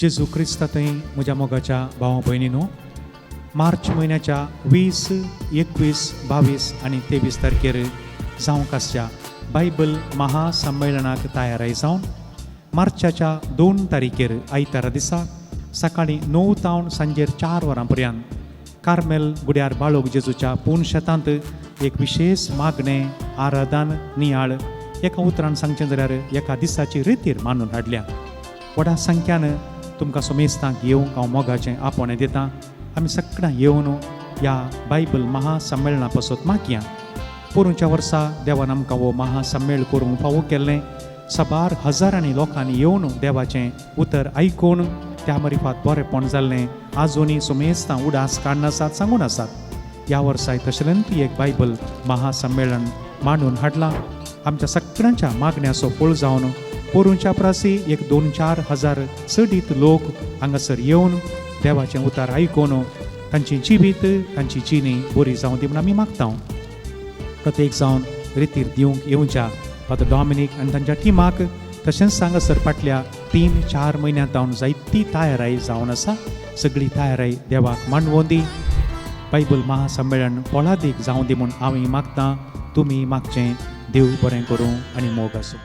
जेजू क्रिस्ता थंय म्हज्या मोगाच्या भावा भयणीनो, मार्च म्हयन्याच्या 20, 21, 22 आनी 23 तारखेर जावंक आसच्या बायबल महासंमेलनाक तयाराय जावन मार्चाच्या 2 तारखेर आयतारा दिसा सकाळीं 9 तावन सांजेर 4 वरां पर्यंत कार्मेल गुड्यार बाळोग जेजूच्या पूर्ण शेतांत एक विशेष मागणें, आराधन, नियाळ, एका उतरान सांगचें जाल्यार एका दिसाची रितीर मानून हाडल्या. व्हडा संख्यान तुमकां सोमेस्तांक येवंक हांव मोगाचें आपोवणें दितां. आमी सगळ्यां येवन ह्या बायबल महासंमेलना पासत मागया. पोरूंच्या वर्सा देवान आमकां हो महासम्मेळ करूंक फावो केल्लें. साबार हजारांनी लोकांनी येवन देवाचें उतर आयकून त्या मरिफात बरेपण जाल्लें आजुनूय सोमेस्तां उडास काडून आसात, सांगून आसात. ह्या वर्साय तशेंच एक बायबल महासंमेलन मांडून हाडलां. आमच्या सगळ्यांच्या मागण्याचो फळ जावन पोरूंच्या प्रासी एक 2-4 हजार चडीत लोक हांगासर येवन देवाचें उतार आयकून तांची जिवीत, तांची जिणी बरी जावं दी म्हूण आमी मागता. प्रत्येक जावन रितीर दिवंक येवच्या फादर डॉमिनीक आनी तांच्या टिमाक तशेंच हांगासर फाटल्या 3-4 म्हयन्यांत जावन जायती तयाराय जावन आसा. सगळी तयाराय देवाक मांडवोन दी. बायबल महासंमेलन पोळादीक जावं दी म्हूण हांव मागतां, तुमी मागचें. देव बरें करूं आनी मोग आसूं.